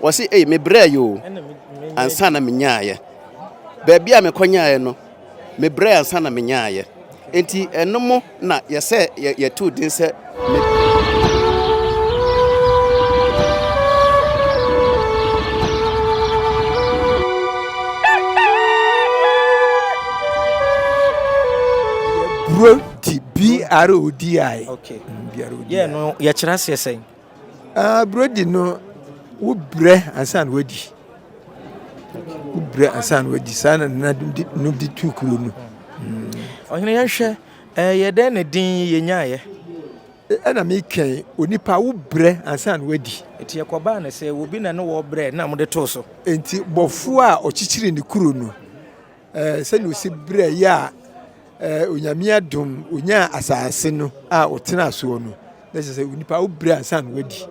Wɔse ei mebrɛɛ yɛ o ansa na menyaeɛ. Baabi a mekɔnyaeɛ no, mebrɛɛ ansa na menyaeɛ. Enti ɛno mo na yɛsɛ yɛtoo din sɛ me. Brodi, B-R-O-D-I. Okay. B-R-O-D-I. Yɛ no yɛkyerɛ aseɛ sɛn? Ah, brodi no, wobrɛ ansa na wadi. Wobrɛ ansa na wadi. Saa na nananom de tu kuro no. Ɔhene yɛnhwɛ, ɛyɛ dɛn na din yi yɛnyaeɛ? Ɛna mekɛn, onipa wobrɛ ansa na wadi. Nti ɛkɔbaa no sɛ obi na ne wɔbrɛ na mode too so. Nti bɔfoɔ a ɔkyekyere ne kuro no, sɛnea ɔsi brɛ yɛ a Onyame adom onyaa asase no a ɔtenaa soɔ no, na kyerɛ sɛ onipa wobrɛ ansa na wadi.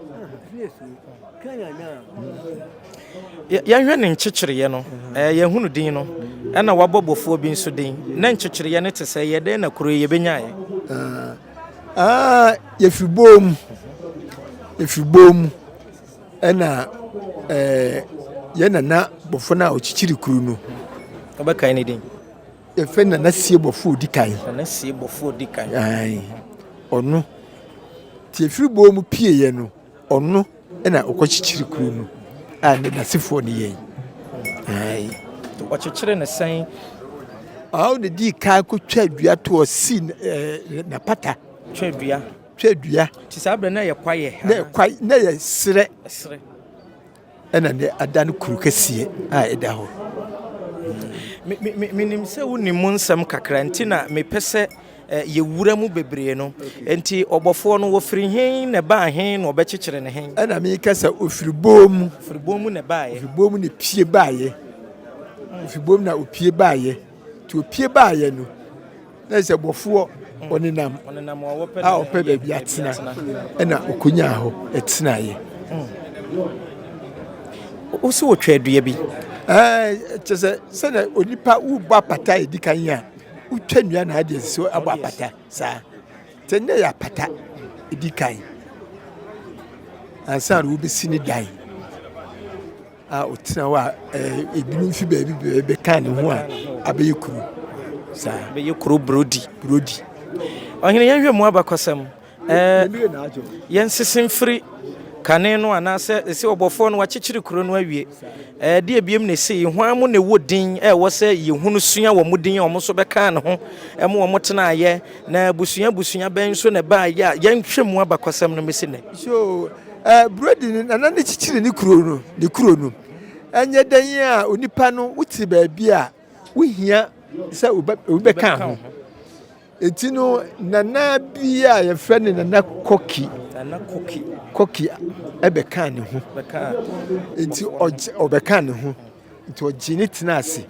Yɛnhwɛ ne nkyekyereɛ no, yɛhunu din no, ɛna wabɔ bɔfoɔ bi nso din. Na nkyekyereɛ no te sɛ yɛ dɛn na kuro yi yɛbɛnyaeɛ? Yɛfiri bɔɔ mu, yɛfiri bɔɔ mu ɛna yɛn nana bɔfoɔ no a ɔkyekyere kuro no. Wobɛkae ne din? Yɛfrɛ no Nana Sie Bɔfoɔ Odi Kan. Nana Sie Bɔfoɔ Odi Kan. Ae, ɔno. Nti ɛfiri bɔɔ mu pieeɛ no, ɔno na ɔkɔkyekyere kuro no a ne n'asefoɔ ne yɛn. Ae. Ɔkyekyere no sɛn? Ɔno na dii kan kɔtwa dua toɔ sii n'apata. Twa dua. Twa dua. Nti saa berɛ na yɛ kwaeɛ? Na yɛ kwae, na yɛ serɛ. Serɛ. Ɛna nnɛ ada no kuro kɛseɛ a ɛda hɔ. Menim sɛ wonim mu nsɛm kakra nti na mepɛ sɛ yɛwura mu bebree no. Nti ɔbɔfoɔ no wɔfiri he na ɛbaa he na ɔbɛkyekyere ne he? Ɛna meka sɛ ɔfiri bɔɔ mu. Ɔfiri bɔɔ mu na ɛbaeɛ. Ɔfiri bɔɔ mu na epie baeɛ. Ɔfiri bɔɔ mu na ɔpie baeɛ. Nti ɔpie baeɛ no, na sɛ bɔfoɔ ɔnenam a ɔpɛ baabi atena ɛna ɔkɔnyaa hɔ ɛtenaeɛ. Wo sɛ wɔtwa dua bi? Kyɛ sɛ sɛdeɛ onipa wobɔ apata a ɛdi kan a wotwa nnua na adeɛ sɛ abɔ apata saa sɛ nnɛ yɛ apata ɛdi kan ansa na wobɛsi ne dan. A ɔtena hɔ a ebinom fi baabi baabi bɛka ne ho a abɛyɛ kuro saa. Bɛyɛ kuro Brodi. Brodi. Ɔhene yɛnhwɛ mu abakɔsɛm. Yɛnsese mfiri kane no anaasɛ ɛsɛ ɔbɔfoɔ no wakyekyere kuro no awie. Ɛdeɛ ebiem na ɛsei hwan mu na ɛwɔ din ɛwɔ sɛ yɛhunu sua wɔn mu din a wɔn nso bɛkaa ne ho ɛmo wɔn tenaeɛ na abusua abusua bɛn nso na ɛbaeɛ a yɛnhwɛ mu abakɔsɛm no mɛsi nnɛ. So Brody no, nana no kyekyere ne kuro no, ne kuro no. Ɛnyɛ dɛn a onipa no wote baabi a wohia sɛ obi bɛka ho. Enti no nana bi a yɛfrɛ no Nana Kɔki. Nana Kɔki. Kɔki ɛbɛka ne ho. Enti ɔgye ɔbɛka ne ho. Nti ɔgye ne tena ase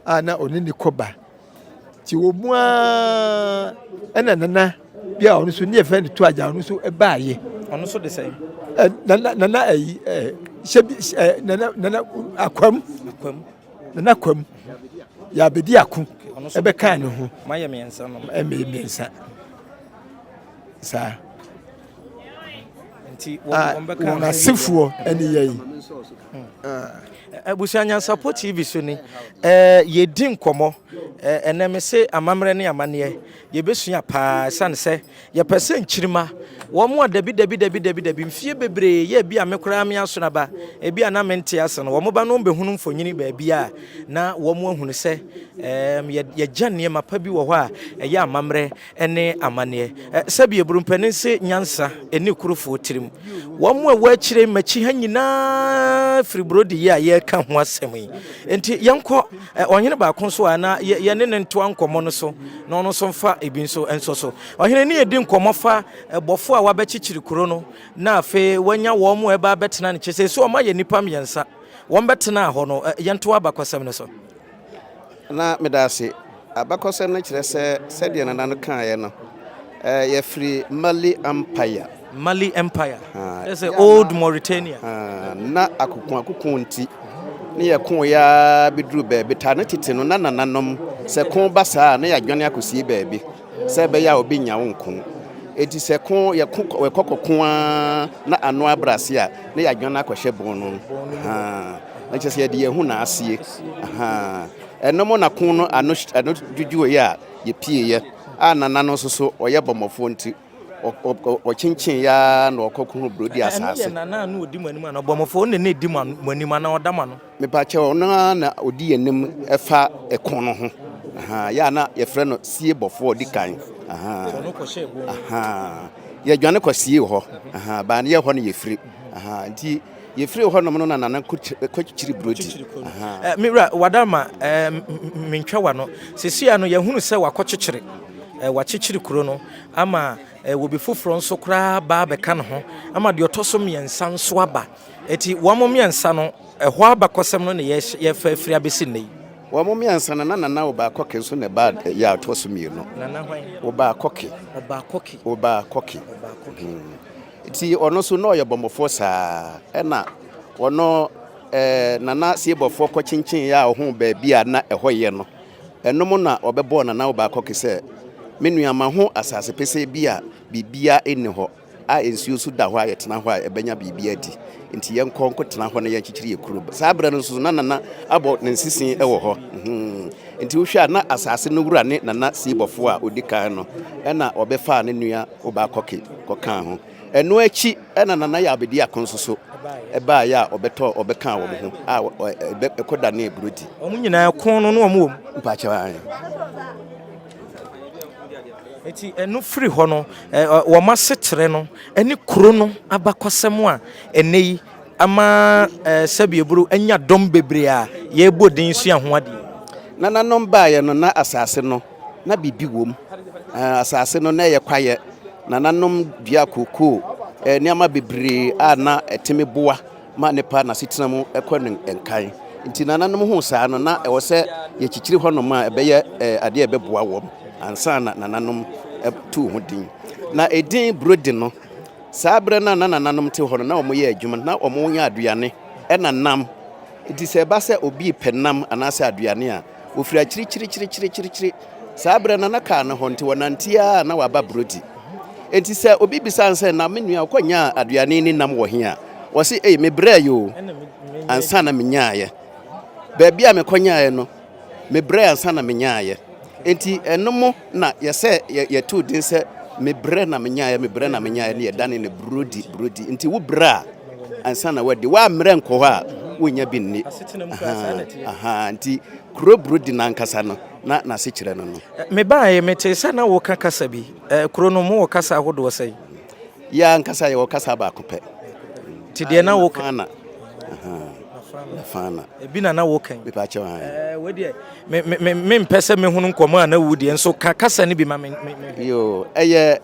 a na ɔne ne kɔba. Nti wɔ mu ara ɛna nana bi a ɔno nso ne yɛfrɛ no to agya ɔno nso baayɛ. Ɔno nso de sɛn? Nana nana ayi ɛ hyɛ bi ɛ nana nana akwam. Akwam. Nana akwam. Yɛabɛdi ako ɛbɛkaa ne ho. Mayɛ mmiɛnsa no. Ɛmɛ mmiɛnsa. Saa. Nti wɔn asefoɔ ɛne yɛn. Abusua Nyansapɔ TV so ni. Yɛdi nkɔmmɔ. Ɛnɛ me se amammerɛ ne amanneɛ. Yɛbɛsua paa ɛsiane sɛ yɛpɛ sɛ nkyirima wɔn a dabi dabi dabi dabi dabi mfie bebree yɛ ebi a me koraa me asono aba ebi a na mente ase no wɔn ba no bɛhunu mfonini baabi a na wɔn ahunu sɛ yɛgya nneɛma pa bi wɔ hɔ a ɛyɛ amammerɛ ne amanneɛ. Sɛbi aburumpanin se nyansa nni kurofoɔ tirim. Wɔn a ɛwɔ akyire m'akyi ha nyinaa firi burodi yi a yɛreka ho asɛm yi. Enti yɛnkɔ ɔhene baako nso a na yɛne ne ntoa nkɔmmɔ no so na ɔno nso mfa ebi nso nso so. Ɔhene ne yɛdi nkɔmmɔ fa bɔfoɔ a wabɛkyekyere kuro no na afei wanya wɔn a ɛba abɛtena ne kyɛ sɛ so wɔn ayɛ nnipa mmiɛnsa wɔn bɛtenaa hɔ no yɛntoa abakɔsɛm no so. Na meda ase. Abakɔsɛm no kyerɛ sɛ sɛdeɛ Nana no kaeɛ no, yɛfiri Mali Empire. Mali Empire, kyerɛ sɛ Old Mauritania. Na akokoakoko nti, ne yɛkoeɛ ara bɛduru baabi. Taa ne tete no, na nananom, sɛ ko ba saa a, na yɛadwane akɔsie baabi sɛ ɛbɛyɛ a obi nnya wo nko. Enti sɛ ko yɛko yɛkɔ kɔko ara na ano abrɛ ase a, na yɛadwane akɔhyɛ bon no. Ahaa. Na kyerɛ sɛ yɛde yɛn ho na asie. Ahaa. Ɛno mo na ko no ano ano dwudwoeɛ a yɛpieeɛ a nana no nso so ɔyɛ bɔmmɔfoɔ nti ɔkyenkyen ara na ɔkɔ kohunu Brodi Ɛno asaase. yɛ nana a na ɔdi mo anim anaa? Ɔbɔmmɔfoɔ no na na ɛdi mo anim anaa ɔda mo ano? Mepakyɛw, ɔno ara na odi yɛn anim fa ɛko no ho. Ahaa, yɛ a na yɛfrɛ no sie bɔfoɔ a ɔdi kan. Ahaa, ahaa, yɛdwane kɔ sie hɔ. Ahaa, baa no yɛ hɔ no yɛfiri. Ahaa, nti yɛfiri hɔ nom no na nana kɔkyiri burodi. Ahaa. Eh, me wura, Wadarma, eh, mentwa w'ano. Seesei ano yɛahunu sɛ wakɔkyekyere, eh, wakyekyere kuro no ama eh, obi foforɔ nso koraa ba abɛka ne ho ama deɛ ɔtɔ so mmiɛnsa nso aba. Enti wɔn mmiɛnsa no, ɛhɔ abakɔsɛm no na yɛfa afiri abɛsi nnɛ yi. Wɔn mmiɛnsa no, na Nana Obaa Kɔke nso na ɛbaa yɛ a ɔtoɔ so mmienu. Nana hwan? Obaa Kɔke. Obaa Kɔke. Obaa Kɔke. Obaa Kɔke. Hmm. Nti ɔno nso na ɔyɛ bɔmmɔfoɔ saa. Ɛna ɔno ɛɛ Nana Siebɔfoɔ kɔkyenkyen yɛ a ɔho baabi a na ɛhɔ yɛ no. Ɛnom na ɔbɛbɔɔ Nana Obaa Kɔke sɛ, me nua ma ho asase pesee bi a biribiara nni hɔ. a nsuo nso da hɔ a yɛtena hɔ a yɛbɛnya biribi adi. Nti yɛnkɔ nkɔtena hɔ na yɛnkyekyere yɛ kuro. Saa berɛ no nso na Nana abɔ ne nsisi wɔ hɔ. Hmm. Nti wohwɛ a na asase no wura ne Nana Siibɔfoɔ a ɔdi kan no ɛna ɔbɛfaa ne nua Obaa Kɔke kɔkaa ho. Ɛno akyi ɛna Nana Yaw Bediako nso so ɛbaeɛ a ɔbɛtɔ ɔbɛkaa wɔn ho a ɛkɔdanee Burodi. Wɔn nyinaa ko no na wɔn wɔ mu. Mpakyɛw ae. Enti ɛno firi hɔ no, wɔn asekyerɛ no ne kuro no abakɔsɛm a ɛnnɛ yi ama Sɛbiaburu anya dɔm bebree a yɛrebɔ din sua ho adeɛ. Nananom baeɛ no, na asase no, na biribi wom. Asase no, na ɛyɛ kwaeɛ. Nananom dua kokoo, nneɛma bebree a na ɛtumi boa ma nnipa n'asetena mu kɔ no nkan. Nti nananom huu saa no, na ɛwɔ sɛ yɛkyikyiri hɔnom a ɛbɛyɛ adeɛ a ɛbɛboa wɔn ansa na nananom tuu ho din. Na edin Burodi no, saa berɛ no a na nananom te hɔ no, na wɔyɛ adwuma, na wɔyɛ aduane ɛna nam. Nti sɛ ɛba sɛ obi repɛ nam anaasɛ aduane a, wɔfiri akyirikyirikyirikyirikyiri. Saa berɛ no na kaa no hɔ nti wɔnante ara na wɔaba Burodi. Enti sɛ obi bisa no sɛ, Na me nua, wokɔnyaa aduane ne nam wɔ he a? Ɔse, Ei, mebrɛe oo, ansa na menyaeɛ. Baabi a mekɔnyaeɛ no, mebrɛe ansa na menyaeɛ. Enti ɛno mo na yɛsɛ yɛtoo din sɛ mebrɛ na menyaeɛ, mebrɛ na menyaeɛ, ne yɛdane no burodi, burodi. Nti wo brɛ a, ansa na woadi. Woammrɛ nkɔ hɔ a, wonnya bi nni. Ahaa, nti kuro burodi no ankasa no, na n'asekyerɛ no no. Mebaeɛ, metee sɛ na woka kasa bi. Kuro no, mowɔ kasa ahodoɔ sɛn? Yɛn ankasa yɛwɔ kasa baako pɛ. Nti deɛ na woka. Nafana. Nafana. Ebi na na woka yi. Mepa kyɛw an. Ɛɛ wei deɛ me me me mpɛ sɛ mehunu nkɔmɔ a na wu deɛ nso ka kasa no bi ma me me. Yo ɛyɛ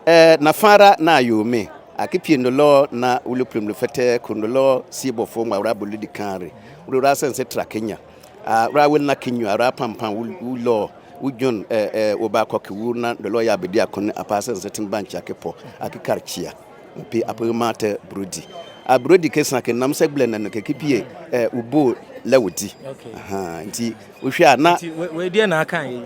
ɛɛ nafara na ayome akipie ndolɔ na wuli prim fɛtɛ kundolɔ siebɔfo ngwawra bolidi kanre wura sɛnse tra Kenya. A ra wel na kinyu a ra pampan wu lɔ wu jon eh eh wo ba kɔ ke wu na dɔlɔ ya bedi akon apa sɛ nsɛ tin ban chia ke pɔ a ke kar chia mpe ape ma tɛ brodi a brodi ke sa ke nam sɛ gblɛ na ke ke pie eh wu bo lɛ wo di aha nti wo hwɛ a na nti we deɛ na aka yi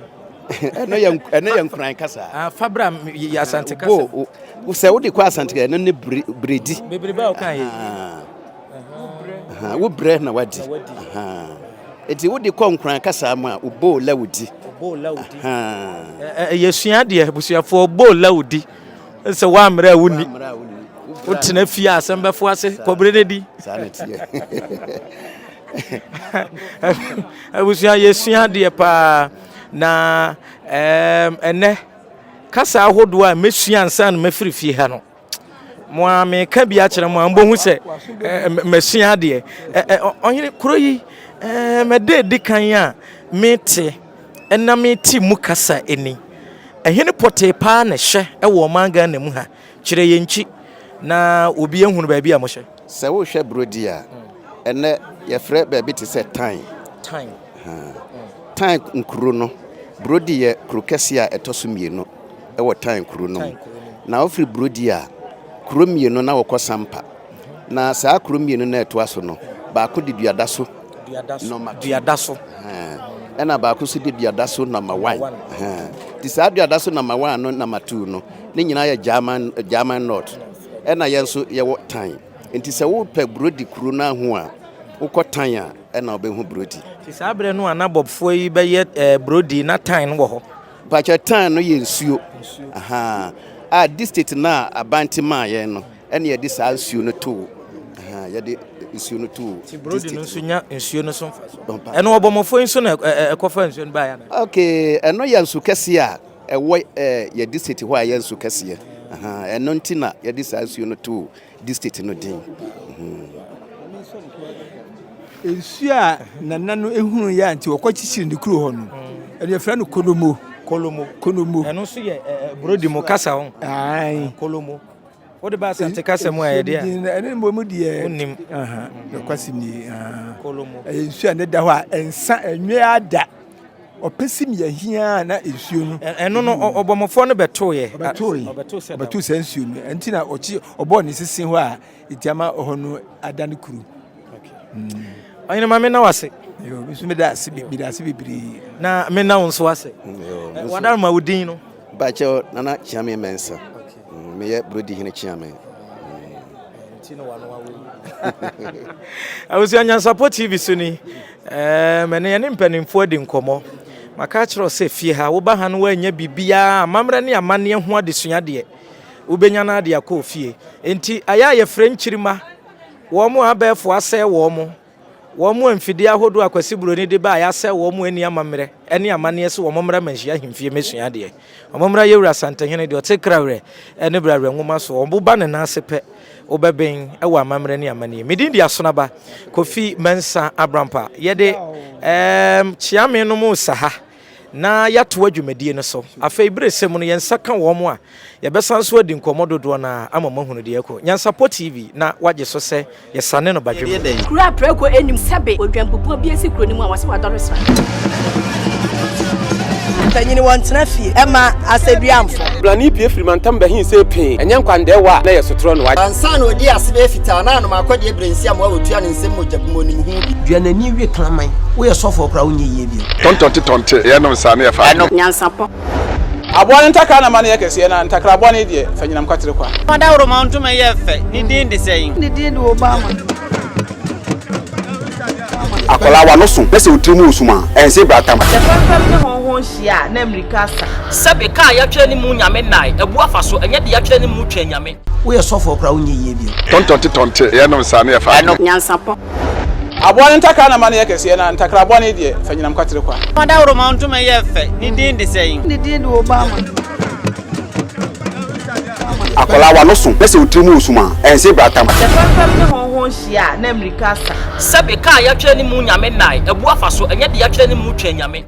ɛno yɛ ɛno yɛ nkuran kasa ah fabra yɛ asante kasa bo sɛ wode kɔ asante ɛno ne bredi bebrebe a woka yi Wo brɛ na wadi. Eti wode kɔ nkuran kasa mu a, wo la wodi. Yɛsua adeɛ abusuafoɔ boo la wodi. Sɛ woammerɛ a wonni. Wotena fie a asɛm bɛfo ase kɔbere no di. Saa na ɛteɛ. Abusua yɛsua adeɛ paa na ɛnɛ kasa ahodoɔ a mɛsua ansa na mɛfiri fie ha no. Mo ara meka bi akyerɛ mo a mobɛhu sɛ masua adeɛ. Ɔhene kuro yi mɛda adi kan a mete na mete mu kasa ni. Ɛhene pɔtee paa na ɛhyɛ wɔ ɔman Ghana mu ha. Kyerɛ yɛn nkyi na obi ahunu baabi a mohyɛ. Sɛ wohwɛ Brodi a, ɛnnɛ yɛfrɛ baabi te sɛ Tan. Tan. Tan nkuro no, Brodi yɛ kuro kɛseɛ a ɛtɔ so mmienu wɔ Tan kuro no mu. Na wofiri Brodi a, kuro mmienu na wɔkɔ Sampa. Na saa kuro mmienu no a ɛtoa so no, baako de Duadaso. Duadaso. Ɛna baako nso de Duadaso number one. Nti saa Duadaso number one no number two no, ne nyinaa yɛ German, German North. Ɛna yɛn nso yɛwɔ Tan. Nti sɛ wopɛ Brodi kuro no ahu a, wokɔ Tan a, ɛna wobɛhu Brodi. Nti saa berɛ no a na Bɔbfoɔ yi bɛyɛ eh, Brodi na Tan no wɔ hɔ? Mpakyɛ Tan no yɛ nsuo. Ahaa. A district no a aban te maa yɛn no, ɛna yɛde saa nsuo no too. Ahaa, yɛde nsuo no too. Nti Brodi no nso nya nsuo no so mfasoɔ. Ɛno ɔbɔmmɔfoɔ yi nso na ɛkɔfa nsuo no baeɛ anaa? Okay, ɛno yɛ nsu kɛseɛ a ɛwɔ yɛ district hɔ a ɛyɛ nsu kɛseɛ. Ahaa, ɛno nti na yɛde saa nsuo no too district no din. Nsuo a nana no ehunu yɛ a nti wɔkɔ kyekyere ne kuro hɔ no, ɛno yɛfrɛ no Kolomo. Kolomo. Kolomo. Ɛno nso yɛ Burodi mu kasa ho. Ae. Kolomo. Wode ba Asante kasa mu a yɛde a. Ɛne mmom deɛ. Wonim. Nokwasɛm nie. Kolomo. Ɛyɛ nsuo a ne da hɔ a ɛnsa ɛnwe ada. Ɔpɛ si mi ahia na nsuo no. Ɛno no ɔbɔmmɔfoɔ no bɛtoeɛ. Ɔbɛtoe. Ɔbɛtoo saa nsuo no. Ɛnti na ɔkye ɔbɔɔ ne sese hɔ a ɛti ama ɔhɔ no ada ne kuro. Ɔhene ma mena wase. Yo, me nso meda ase meda ase bebree. Na mena wo nso ase. Wadaroma wo din no. Bakyɛw Nana Kyeame Mensah. Meyɛ Brodi Hene Kyeame. Abusua Nyansapɔ TV so ni. Mɛne yɛne mpanimfoɔ adi nkɔmmɔ. Maka akyerɛ wo sɛ fie ha woba ha no woanya biribiara amammerɛ ne amanneɛ ho adesua deɛ wobɛnya no ade akɔ ofie. Enti ayɛ a yɛfrɛ nkyirimma wɔn a abɛɛfo asɛe wɔn, wɔn a mfidie ahodoɔ a Kwasi Buroni de baeɛ asɛe wɔn ani amammerɛ ne amanneɛ sɛ wɔn mmra Manhyia ahemfie mmɛsua adeɛ. Wɔn mmra Yɛwura Asantehene deɛ ɔte Krawerɛ ne Brawerɛ nwoma so. Wɔn ba ne nan ase pɛ, wobɛben wɔ amammerɛ ne amanneɛ. Me din de Asonaba Kofi Mensah Abrampa. Yɛde ɛɛm Kyeame nom resa ha. na yɛatoa dwumadie no so. Afei berɛ sɛ mu no, yɛn nsa ka wɔn a, yɛbɛsan nso adi nkɔmmɔ dodoɔ no ara ama moahunu deɛ ɛrekɔ. Nyansapɔ TV na wagye so sɛ yɛsane no badwem. Kuro a prako nnim sɛbe odwanbubuo bi asi kuro no mu a wɔse wadɔre sra. Mpanyin wɔntena fie mma asɛduamfo. Blani pue firi mantam bɛhe see pee, ɛnyɛ nkwandɛɛwa a na ɛyɛ sotorɔ no wa. Ansa na odii ase bɛyɛ fitaa na anom akɔdeɛ berɛnsi amoa a wɔtua ne nsam mogya gu mu onim ho bi. Dua n'ani we kraman. Woyɛ sɔfoɔ koraa wonyɛ yie bio. Tɔntɔnte tɔnte yɛnom saa ne yɛfa adeɛ. Nyansapɔ. Aboa no ntakra na ma no yɛ kɛseɛ, na ntakra bɔne deɛ, fa nyinam kwatere kwa. Ɔdawuroma ntoma yɛ fɛ, ne din de sɛn? Ne din de Obama. Akwadaa w'ano so na sɛ wo tiri mu resum a, ɛnse bratam. Sɛ fɛmfɛm ne hɔnhɔn hyia a, na mmirika asa. Sɛbe, kaa a yɛatwerɛ ne mu Nyame nnae, abu afa so, ɛnyɛ deɛ yɛatwerɛ ne mu Twɛn Nyame. Woyɛ sɔfoɔ koraa wonyɛ yie bio. Tɔntɔnte tɔnte yɛnom saa ne yɛfa adeɛ. Nyansapɔ. Aboa no ntakra na ma no yɛ kɛseɛ, na ntakra bɔne deɛ, fa nyinam kwatere kwa. Ɔdawuroma ntoma yɛ fɛ, ne din de sɛn? Ne din de Obama. Akwadaa w'ano so na sɛ wo tiri mu resum a, ɛnse bratam. Sɛ fɛmfɛm ne hɔnhɔn hyia a, na mmirika asa. Sɛbe, kaa a yɛatwerɛ ne mu Nyame nnae, abu afa so, ɛnyɛ deɛ yɛatwerɛ ne mu Twɛn Nyame.